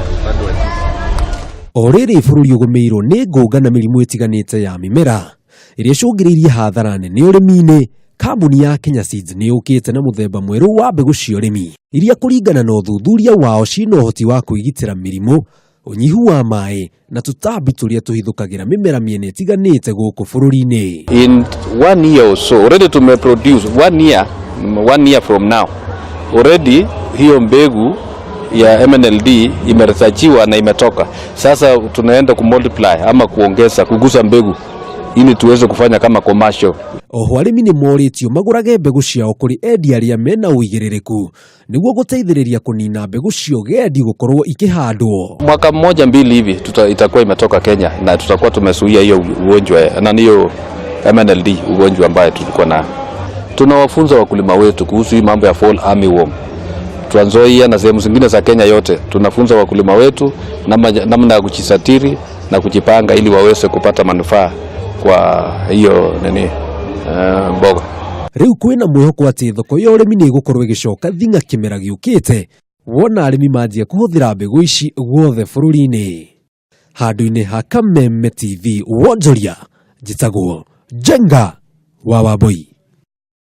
upande wa juu. O rĩrĩ bũrũri ũgũmĩirwo nĩ ngũnga na mĩrimũ ĩtiganĩte ya mĩmera ĩrĩa ĩcũngĩrĩirie hathara nene ũrĩmi-inĩ, kambuni ya Kenya Seeds nĩ yũkĩte na mũthemba mwerũ wa mbegũ cia ũrĩmi iria kũringana na ũthuthuria wao ciĩna ũhoti wa kwĩgitĩra mĩrimũ, ũnyihu wa maĩ na tũtambi tũrĩa tũhithũkagĩra mĩmera mĩena ĩtiganĩte gũkũ bũrũri-inĩ. In one year or so already tumeproduce one year from now, already hiyo mbegu ya MNLD imeresearchiwa na imetoka. Sasa tunaenda kumultiply ama kuongeza, kugusa mbegu ili tuweze kufanya kama commercial. Oho arĩmi nĩ morĩtio magũrage mbegũ ciao kũrĩ endia arĩa mena ũigĩrĩrĩku nĩguo gũteithĩrĩria kũnina mbegũ cia ũgendi gũkorwo ikĩhandwo. Mwaka mmoja mbili hivi itakuwa imetoka Kenya na tutakuwa tumezuia hiyo ugonjwa na hiyo MNLD, ugonjwa ambayo tulikuwa na. Tunawafunza wakulima wetu kuhusu hii mambo ya fall armyworm. Trans Nzoia na sehemu zingine za Kenya yote tunafunza wakulima wetu namna ya kujisatiri na kujipanga ili waweze kupata manufaa kwa hiyo nini, mboga. Rĩu kwĩna mwĩhoko atĩ thoko ya ũrĩmi nĩ ĩgũkorwo ĩgĩcoka thing'a kĩmera gĩũkĩte wona arĩmi manjia kũhũthĩra mbegũ ici guothe bũrũri-inĩ. Handũ-inĩ ha Kameme TV wonjoria, njĩtagwo Njenga wa Wambui.